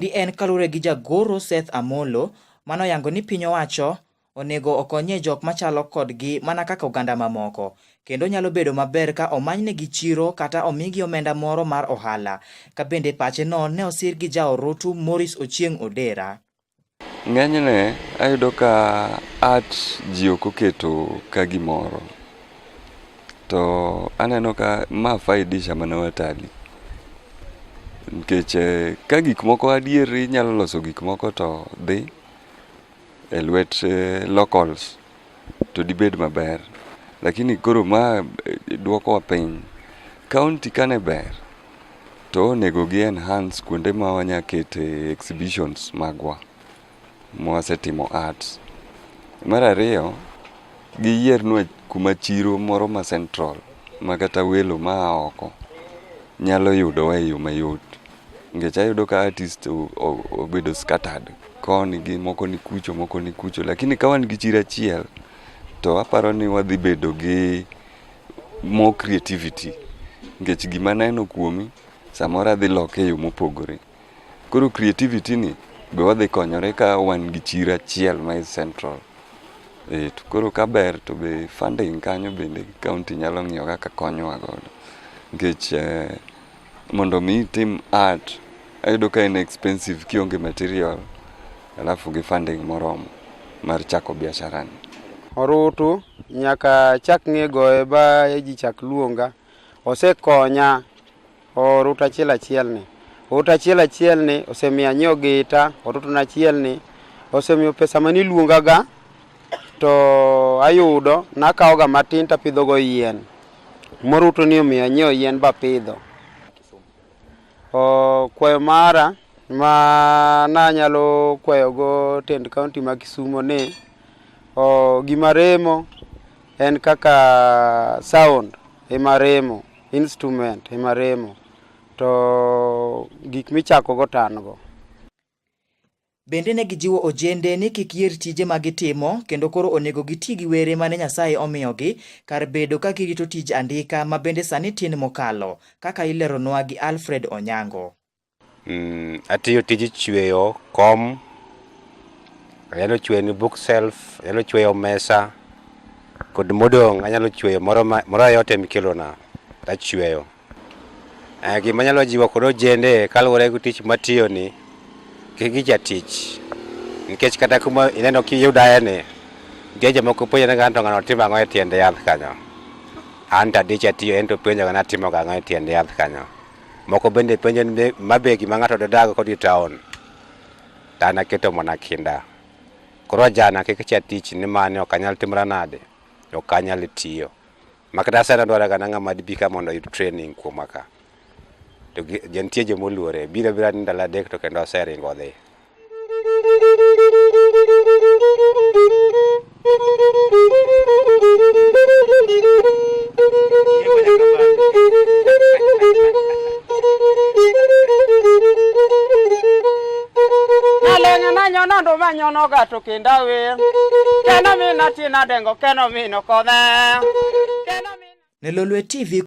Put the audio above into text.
Di en kaluwore gi jagoro Seth Amolo manoyango ni piny owacho onego okonyie jok machalo kodgi mana kaka oganda mamoko kendo nyalo bedo maber ka omanynegi chiro kata omigi omenda moro mar ohala ka bende pache no ne osir gi jaorutu Maurice Ochieng Odera. Ng'enyne ayudo ka art ji ok oketo ka gimoro. To aneno ka ma faidisha mana watalii. Nikech ka gik moko adier inyalo loso gik moko to dhi e lwet locals to dibed maber. Lakini koro ma duokowa piny. County kane ber to onego gi enhance kuonde ma wanya kete exhibitions magwa mwasetimo art. Mar ariyo, giyiernwa kuma chiro moro ma central ma kata welo maa oko nyalo yudowa e yo mayot. Nikech ayudo ka artist obedo scattered koni gi moko ni kucho moko ni kucho lakini ka wan gi chiro achiel to aparo ni wadhi bedo gi more creativity nikech gima aneno kuomi samoro adhi loke e yo mopogore. Koro creativity ni be wadhi konyore ka wan gi chiro achiel ma is central. E, to koro ka ber to be funding kanyo bende county nyalo ng'iyo kaka konyowa godo. Nikech mondo mi itim art ayudo ka en expensive kionge material alafu gi funding moromo mar chako biashara ni. Orutu nyaka chak ng'e goye ba ji chak luonga. Osekonya orutu achiel achiel ni. Orutu achiel achiel ni osemiyo anyiewo gita, orutu na achiel ni osemiyo pesa mane iluonga ga to ayudo nakawo ga matin tapidho go yien. Morutu ni omiyo anyiewo yien bapidho. Kwayo mara ma nanyalo kwayo go tend kaunti ma Kisumo ni gima remo en kaka sound ema remo, instrument ema remo to gik michako go to an go. Bende ne gijiwo ojende ni kik yier tije ma gitimo kendo koro onego giti gi were mane Nyasaye omiyogi kar bedo ka girito tij andika ma bende sani tin mokalo kaka ileronwa gi Alfred Onyango. Atiyo tij chweyo kom, anyalo chweyo bookshelf, anyalo chweyo mesa kod modong' anyalo chweyo moro moro yote mikelona tachweyo. Gima anyalo jiwo kod ojende kaluwore gi tich matiyo ni, kik gicha tich nikech kata kuma ineno kiyudae ni, nitie jomoko penjo ni to ng'ano timo ang'o e tiend yath kanyo. An to adich atiyo en to penjo ga ni atimo ga ang'o e tiend yath kanyo. Moko bende penjo ni ma be gima ng'ato dodag kod e town. To an aketo mana kinda. Koro jana kik cha tich ni mane ok anyal timra nade, ok anyal tiyo. Makata sani adwaro ga ng'ama dibi ka mondo oyud training kuoma ka. To nitie joma oluore, biro abira ni ndalo 3 to kendo oseringo odhi. Naleng'a nanyono nduma nyono gato kendo awer. Keno mina tina dengo keno mino kodhe. Keno mina Ne Lolwe TV.